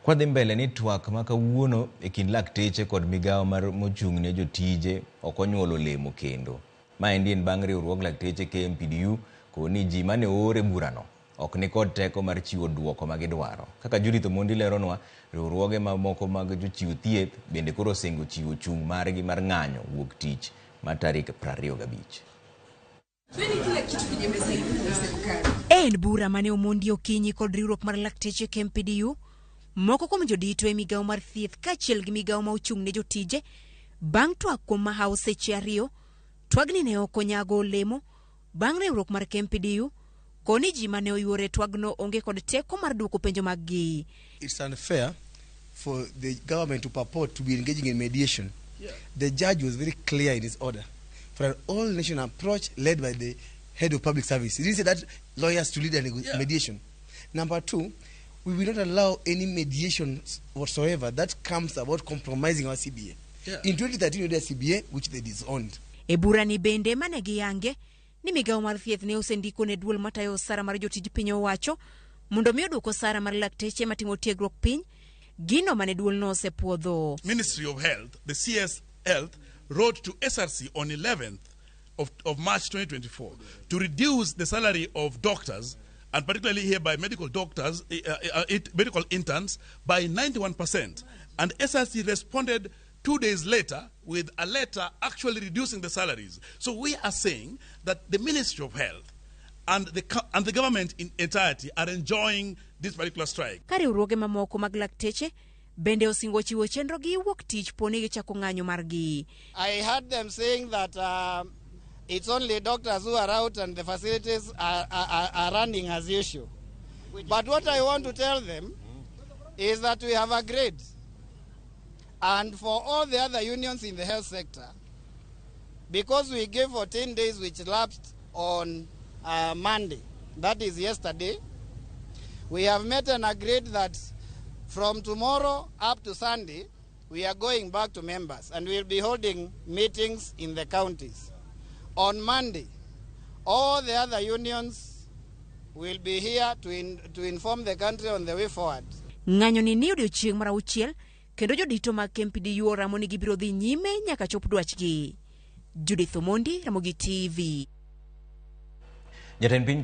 Kwadhi mbele ni twak ma kawuono e kind lakteche kod migawo mar mochung' ne jotije ok onyuolo olemo kendo. Maendi en bang' riwruog lakteche KMPDU koni ji mane oor e burano ok ni kod teko mar chiwo duoko ma gidwaro. Kaka Judith Omondi leronwa, riwruoge mamoko mag jochiw thieth bende koro osingo chiwo chung' margi mar ng'anyo wuok tich mar tarik 25. En bura mane omondi okinyi kod riwruok mar lakteche KMPDU, moko kuom jodito e migawo mar thieth kaachiel gi migawo ma ochung' ne jotije. Bang' twak kuom mahawo seche 2, twagni ne ok onyago olemo bang' riwruok mar KMPDU koni ji mane oyuore e twagno onge kod teko mar duoko penjo maggi. It's unfair for the government to purport to be engaging in mediation. The judge was very clear in his order for an all-nation approach led by the head of public service. He didn't say that lawyers to lead a mediation. Number two, we will not allow any mediation whatsoever that comes about compromising our CBA. In 2013, we did a CBA which they disowned. E burani bende mane giyange ni migawo mar thieth ne osendiko ne duol matayo osara mar jotij piny owacho mondo mi oduok osara mar lakteche matimo tiegruok piny, gino mane duolno osepuodho. Ministry of Health, the CS Health, wrote to SRC on 11th of March 2024 to reduce the salary of doctors, and particularly here by medical doctors, medical interns, by 91%. And SRC responded 2 days later with a letter actually reducing the salaries. So we are saying that the Ministry of Health and the government in entirety are enjoying this particular strike. Ka riwruoge mamoko mag lakteche bende osingo chiwo chenro gi wuok tich po ni gichako ng'anyo margi. I heard them saying that it's only doctors who are out and the facilities are running as usual. But what I want to tell them is that we have agreed, and for all the other unions in the health sector, because we gave 14 days which lapsed on Monday, that is yesterday, we have met and agreed that from tomorrow up to Sunday, we are going back to members and we'll be holding meetings in the counties. On Monday, all the other unions will be here to inform the country on the way forward. Ng'anyo ni ni odiochieng' mar 6 kendo jodito mag KMPDU oramo ni gibiro dhi nyime nyaka chop dwachgi. Judith Omondi, Ramogi TV. Jatend piny